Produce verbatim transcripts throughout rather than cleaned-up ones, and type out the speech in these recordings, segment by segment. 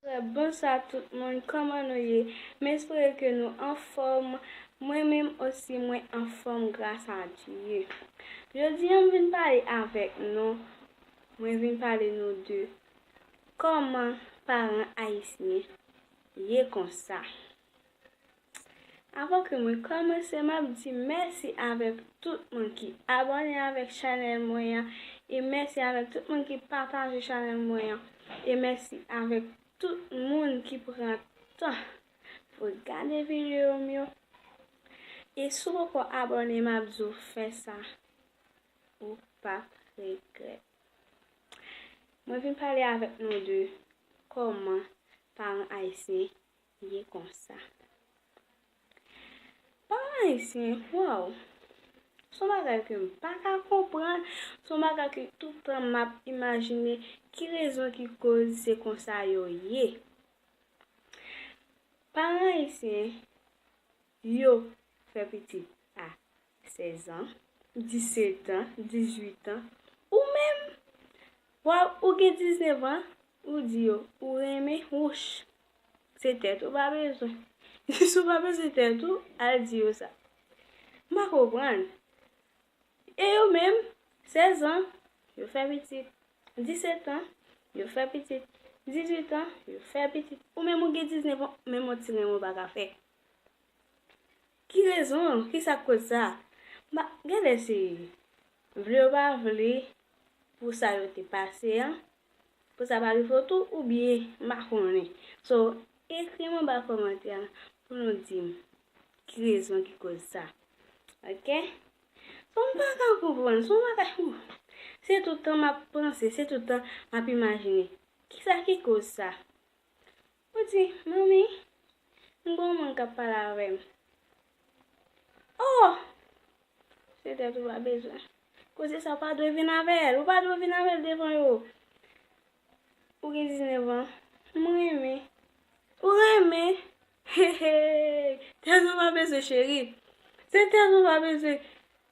Bonswa tout moun, kòman nou ye? M espere ke nou anfòm. Mwen menm osi, mwen anfòm gras a Dye. Jodi a, m vin pale avèk nou, mwen vin pale nou de kòman paran ayisyen ye konsa. Avan ke mwen kòmanse, m ap di mèsi avèk tout moun ki abòne avèk chanèl mwen an, e mèsi avèk tout moun ki pataje chanèl mwen an, e mèsi avèk tout moun ki pran tan pou gade videyo m yo. E si w poko abòne, m ap di w fè sa, ou p ap regrèt. Mwen vin pale avèk nou de kòman paran ayisyen ye konsa. Paran ayisyen, waw, se yon bagay ke m pa ka konprann, se yon bagay ke tout tan m ap imajine ki rezon ki koz se konsa yo ye. Paran ayisyen, yo fè pitit a sèz an, disèt an, dizuit an. Ou menm, wa, ou gen diznèf an, ou di yo, ou renmen, wouch, se tèt ou pa bezwen. Si w pa bezwen tèt ou, al di yo sa. M pa konprann. E yo menm, sèz an, yo fè pitit. Disèt an, yo fè pitit. Dizuit an, yo fè pitit. Ou menm ou gen diznèf an, menm yon ti renmen ou pa ka fè. Ki rezon? Kisa k koz sa? M pa, genlè se vle ou pa vle pou sa yo te pase an, pou sa pa rive w tou, oubyen m pa konnen. So, ekri m anba kòmantè a pou nou di m ki rezon ki koz sa. Oke? So, m pa ka konprann. Se yon bagay, ou, se tout tan m ap panse, se tout tan m ap imajine. Kisa ki koz sa? Ou di, manmi, m gen yon moun k ap pale avè m. Oh! Se tèt ou pa bezwen. Koze sa w pa dwe vin avè l. Ou pa dwe vin avè l devan yo. Ou gen diznèf an. M renmen. Ou renmen. Hey, hey. Tèt ou pa bezwen, cheri. Se tèt ou pa bezwen.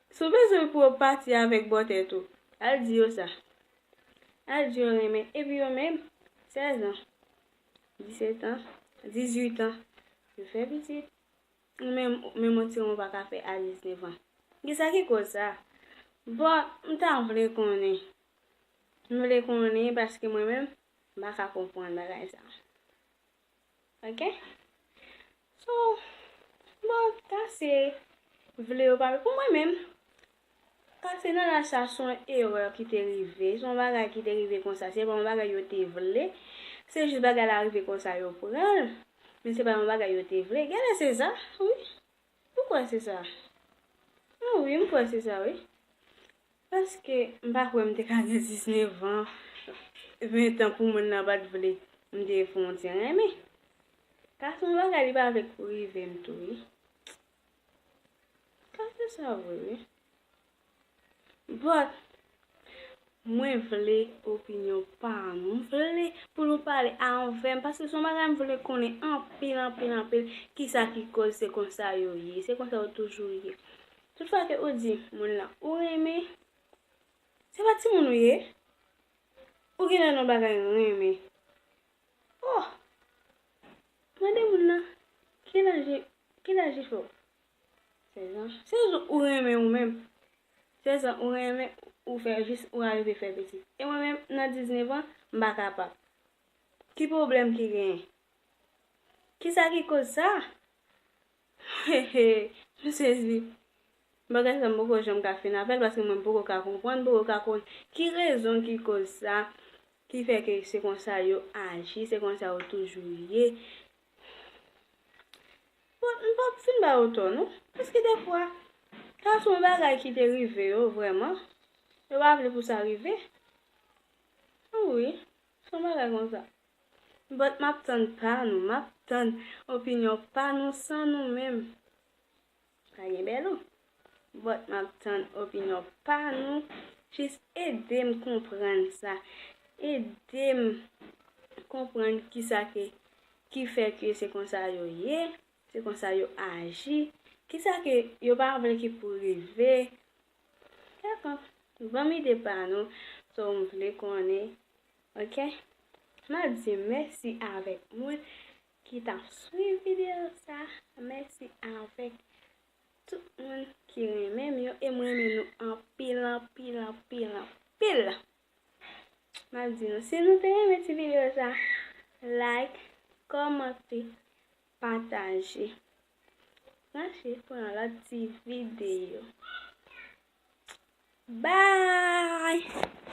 Si w bezwen pou w pati avèk bò tèt ou, al di yo sa. Al di yo renmen. Epi yo menm, sèz an, disèt an, dizuit an, yo fè pitit. Ou menm, menm yon ti ran ou pa ka fè a diznèf an. Kisa ki koz sa? Bon, m ta vle konnen. M vle konnen paske mwen menm, m pa ka konprann bagay sa. Oke? So, bon, ka se vle yo pa vle. Pou mwen menm, ka se nan laj sa, se yon erè ki te rive, se yon bagay ki te rive konsa, se pa yon bagay yo te vle, se jis bagay la rive konsa yo pran l, men se pa yon bagay yo te vle. Genlè se sa, wi. Ou kwè se sa? Ah wi, m kwè se sa, wi. Paske m pa kwè m te ka gen diznèf an, ven an pou moun nan pa t vle m te fè yon ti renmen. Ka se yon bagay li pa vle pou rive m tou, wi. Ka se sa vre, wi. But, mwen vle opinyon pa nou. M vle pou nou pale avè m, paske se yon bagay m vle konnen anpil, anpil, anpil, kisa ki koz se konsa yo ye, se konsa yo toujou ye. Tout fwa ke ou di moun lan ou renmen, se pa timoun ou ye, ou genlè nan bagay renmen. Oh! Mande moun nan, ki laj li, ki laj li fè w? Sèz an. Sèz an ou renmen ou menm. Sèz an ou renmen ou fè jis ou arive fè pitit. E mwen menm, nan diznèf an, m pa kapab. Ki pwoblèm ki genyen? Kisa ki koz sa? Hehe, m sezi. Bagay sa m poko janm ka fin avè l, paske mwen m poko ka konprann, m poko ka konn ki rezon ki koz sa, ki fè ke se konsa yo aji, se konsa yo toujou ye. Bon, m p ap fin ba yo tò, non. Paske defwa, ka se yon bagay ki te rive yo, vrèman. Yo pa vle pou sa rive. Wi, se yon bagay konsa. But m ap tann pa nou, m ap tann opinyon pa nou san nou menm. Pa gen bèlou. But m ap tann opinyon pa nou. Jis ede m konprann sa. Ede m konprann kisa ke, ki fè ke se konsa yo ye, se konsa yo aji. Kisa ke yo pa vle ki pou rive. Dakò. Ban m ide pa nou. So, m vle konnen. Oke? M ap di mèsi avèk moun ki t ap swiv videyo sa. Mèsi avèk tout moun ki renmen m yo. E m renmen nou anpil, anpil, anpil, anpil. M ap di nou, si nou te renmen ti videyo sa, like, kòmante, pataje. Branche pou yon lòt ti videyo. Bye!